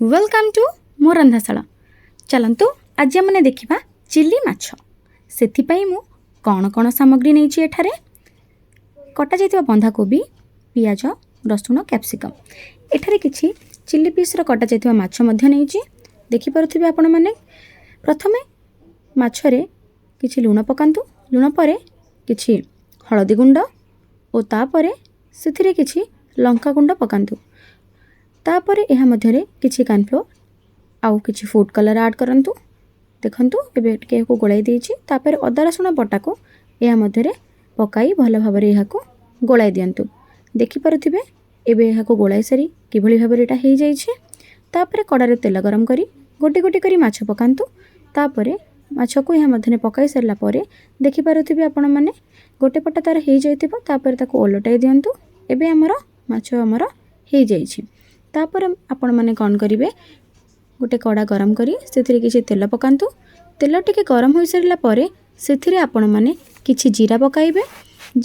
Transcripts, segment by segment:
Welcome to ମୋ ରନ୍ଧାଶାଳା। ଚାଲନ୍ତୁ, ଆଜି ଆମେ ଦେଖିବା ଚିଲି ମାଛ। ସେଥିପାଇଁ ମୁଁ କ'ଣ କ'ଣ ସାମଗ୍ରୀ ନେଇଛି। ଏଠାରେ କଟାଯାଇଥିବା ବନ୍ଧାକୋବି, ପିଆଜ, ରସୁଣ, କ୍ୟାପ୍ସିକମ୍। ଏଠାରେ କିଛି ଚିଲି ପିସ୍ର କଟାଯାଇଥିବା ମାଛ ମଧ୍ୟ ନେଇଛି, ଦେଖିପାରୁଥିବେ ଆପଣମାନେ। ପ୍ରଥମେ ମାଛରେ କିଛି ଲୁଣ ପକାନ୍ତୁ। ଲୁଣ ପରେ କିଛି ହଳଦୀ ଗୁଣ୍ଡ ଓ ତାପରେ ସେଥିରେ କିଛି ଲଙ୍କା ଗୁଣ୍ଡ ପକାନ୍ତୁ। ତାପରେ ଏହା ମଧ୍ୟରେ କିଛି କର୍ଣ୍ଣଫ୍ଲୋର୍ ଆଉ କିଛି ଫୁଡ଼୍ କଲର୍ ଆଡ଼୍ କରନ୍ତୁ। ଦେଖନ୍ତୁ, ଏବେ ଟିକେ ଏହାକୁ ଗୋଳାଇ ଦେଇଛି। ତାପରେ ଅଦା ରସୁଣ ବଟାକୁ ଏହା ମଧ୍ୟରେ ପକାଇ ଭଲ ଭାବରେ ଏହାକୁ ଗୋଳାଇ ଦିଅନ୍ତୁ। ଦେଖିପାରୁଥିବେ, ଏବେ ଏହାକୁ ଗୋଳାଇ ସାରି କିଭଳି ଭାବରେ ଏଇଟା ହେଇଯାଇଛି। ତାପରେ କଡ଼ାରେ ତେଲ ଗରମ କରି ଗୋଟି ଗୋଟି କରି ମାଛ ପକାନ୍ତୁ। ତାପରେ ମାଛକୁ ଏହା ମଧ୍ୟରେ ପକାଇ ସାରିଲା ପରେ ଦେଖିପାରୁଥିବେ ଆପଣମାନେ, ଗୋଟେ ପଟ ତା'ର ହେଇଯାଇଥିବ। ତାପରେ ତାକୁ ଓଲଟାଇ ଦିଅନ୍ତୁ। ଏବେ ଆମର ମାଛ ଆମର ହେଇଯାଇଛି। ତାପରେ ଆପଣମାନେ କ'ଣ କରିବେ? ଗୋଟେ କଡ଼ା ଗରମ କରି ସେଥିରେ କିଛି ତେଲ ପକାନ୍ତୁ। ତେଲ ଟିକେ ଗରମ ହୋଇସାରିଲା ପରେ ସେଥିରେ ଆପଣମାନେ କିଛି ଜିରା ପକାଇବେ।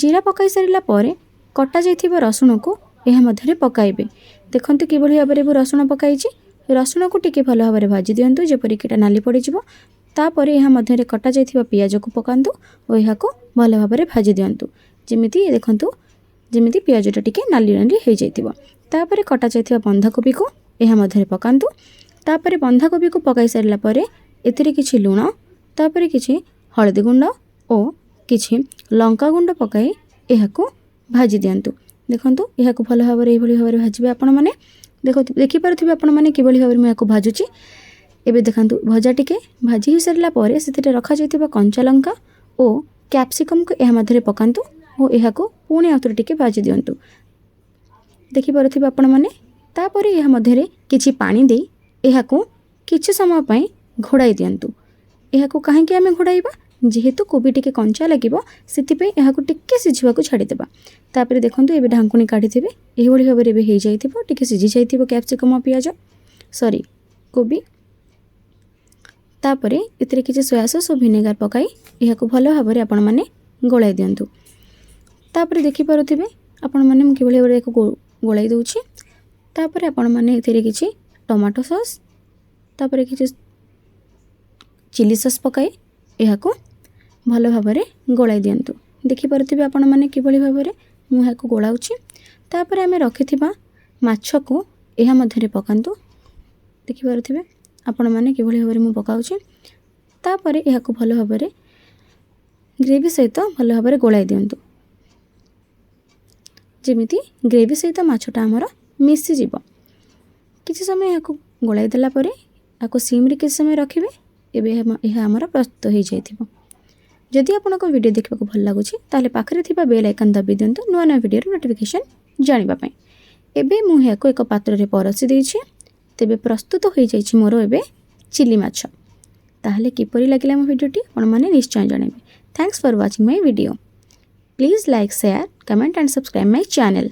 ଜିରା ପକାଇ ସାରିଲା ପରେ କଟାଯାଇଥିବା ରସୁଣକୁ ଏହା ମଧ୍ୟରେ ପକାଇବେ। ଦେଖନ୍ତୁ, କିଭଳି ଭାବରେ ମୁଁ ରସୁଣ ପକାଇଛି। ରସୁଣକୁ ଟିକେ ଭଲ ଭାବରେ ଭାଜି ଦିଅନ୍ତୁ, ଯେପରିକି ଏଇଟା ନାଲି ପଡ଼ିଯିବ। ତାପରେ ଏହା ମଧ୍ୟରେ କଟାଯାଇଥିବା ପିଆଜକୁ ପକାନ୍ତୁ ଓ ଏହାକୁ ଭଲ ଭାବରେ ଭାଜି ଦିଅନ୍ତୁ। ଯେମିତି ଦେଖନ୍ତୁ, ଯେମିତି ପିଆଜଟା ଟିକେ ନାଲି ନାଲି ହେଇଯାଇଥିବ। ତାପରେ କଟାଯାଇଥିବା ବନ୍ଧାକୋବିକୁ ଏହା ମଧ୍ୟରେ ପକାନ୍ତୁ। ତାପରେ ବନ୍ଧାକୋବିକୁ ପକାଇ ସାରିଲା ପରେ ଏଥିରେ କିଛି ଲୁଣ, ତାପରେ କିଛି ହଳଦୀ ଗୁଣ୍ଡ ଓ କିଛି ଲଙ୍କା ଗୁଣ୍ଡ ପକାଇ ଏହାକୁ ଭାଜି ଦିଅନ୍ତୁ। ଦେଖନ୍ତୁ, ଏହାକୁ ଭଲ ଭାବରେ ଏଇଭଳି ଭାବରେ ଭାଜିବେ ଆପଣମାନେ। ଦେଖନ୍ତୁ, ଦେଖିପାରୁଥିବେ ଆପଣମାନେ କିଭଳି ଭାବରେ ମୁଁ ଏହାକୁ ଭାଜୁଛି। ଏବେ ଦେଖନ୍ତୁ, ଭଜା ଟିକେ ଭାଜି ହୋଇସାରିଲା ପରେ ସେଥିରେ ରଖାଯାଇଥିବା କଞ୍ଚା ଲଙ୍କା ଓ କ୍ୟାପ୍ସିକମ୍କୁ ଏହା ମଧ୍ୟରେ ପକାନ୍ତୁ ଓ ଏହାକୁ ପୁଣି ଆଉଥରେ ଟିକେ ଭାଜି ଦିଅନ୍ତୁ। ଦେଖିପାରୁଥିବେ ଆପଣମାନେ। ତାପରେ ଏହା ମଧ୍ୟରେ କିଛି ପାଣି ଦେଇ ଏହାକୁ କିଛି ସମୟ ପାଇଁ ଘୋଡ଼ାଇ ଦିଅନ୍ତୁ। ଏହାକୁ କାହିଁକି ଆମେ ଘୋଡ଼ାଇବା? ଯେହେତୁ କୋବି ଟିକେ କଞ୍ଚା ଲାଗିବ, ସେଥିପାଇଁ ଏହାକୁ ଟିକେ ସିଝିବାକୁ ଛାଡ଼ିଦେବା। ତାପରେ ଦେଖନ୍ତୁ, ଏବେ ଢାଙ୍କୁଣୀ କାଢ଼ିଥିବେ, ଏହିଭଳି ଭାବରେ ଏବେ ହେଇଯାଇଥିବ, ଟିକେ ସିଝି ଯାଇଥିବ କ୍ୟାପ୍ସିକମ୍ ଆଉ ପିଆଜ, ସରି, କୋବି। ତାପରେ ଏଥିରେ କିଛି ସୋୟା ସସ୍ ଓ ଭିନେଗାର ପକାଇ ଏହାକୁ ଭଲ ଭାବରେ ଆପଣମାନେ ଗୋଳାଇ ଦିଅନ୍ତୁ। ତାପରେ ଦେଖିପାରୁଥିବେ ଆପଣମାନେ, ମୁଁ କିଭଳି ଭାବରେ ଏହାକୁ ଗୋଳାଇ ଦେଉଛି। ତାପରେ ଆପଣମାନେ ଏଥିରେ କିଛି ଟମାଟୋ ସସ୍, ତାପରେ କିଛି ଚିଲି ସସ୍ ପକାଇ ଏହାକୁ ଭଲ ଭାବରେ ଗୋଳାଇ ଦିଅନ୍ତୁ। ଦେଖିପାରୁଥିବେ ଆପଣମାନେ, କିଭଳି ଭାବରେ ମୁଁ ଏହାକୁ ଗୋଳାଉଛି। ତାପରେ ଆମେ ରଖିଥିବା ମାଛକୁ ଏହା ମଧ୍ୟରେ ପକାନ୍ତୁ। ଦେଖିପାରୁଥିବେ ଆପଣମାନେ, କିଭଳି ଭାବରେ ମୁଁ ପକାଉଛି। ତାପରେ ଏହାକୁ ଭଲ ଭାବରେ ଗ୍ରେଭି ସହିତ ଭଲ ଭାବରେ ଗୋଳାଇ ଦିଅନ୍ତୁ, ଯେମିତି ଗ୍ରେଭି ସହିତ ମାଛଟା ଆମର ମିଶିଯିବ। କିଛି ସମୟ ଏହାକୁ ଗୋଳାଇ ଦେଲା ପରେ ଏହାକୁ ସିମ୍ରେ କିଛି ସମୟ ରଖିବେ। ଏବେ ଏହା ଆମର ପ୍ରସ୍ତୁତ ହୋଇଯାଇଥିବ। ଯଦି ଆପଣଙ୍କ ଭିଡ଼ିଓ ଦେଖିବାକୁ ଭଲ ଲାଗୁଛି, ତାହେଲେ ପାଖରେ ଥିବା ବେଲ୍ ଆଇକନ୍ ଦବାଇ ଦିଅନ୍ତୁ ନୂଆ ନୂଆ ଭିଡ଼ିଓର ନୋଟିଫିକେସନ୍ ଜାଣିବା ପାଇଁ। ଏବେ ମୁଁ ଏହାକୁ ଏକ ପାତ୍ରରେ ପରସି ଦେଇଛି। ତେବେ ପ୍ରସ୍ତୁତ ହୋଇଯାଇଛି ମୋର ଏବେ ଚିଲି ମାଛ। ତାହେଲେ କିପରି ଲାଗିଲା ମୋ ଭିଡ଼ିଓଟି, ଆପଣମାନେ ନିଶ୍ଚୟ ଜଣାଇବେ। Thanks for watching my video. Please like, share, comment and subscribe my channel.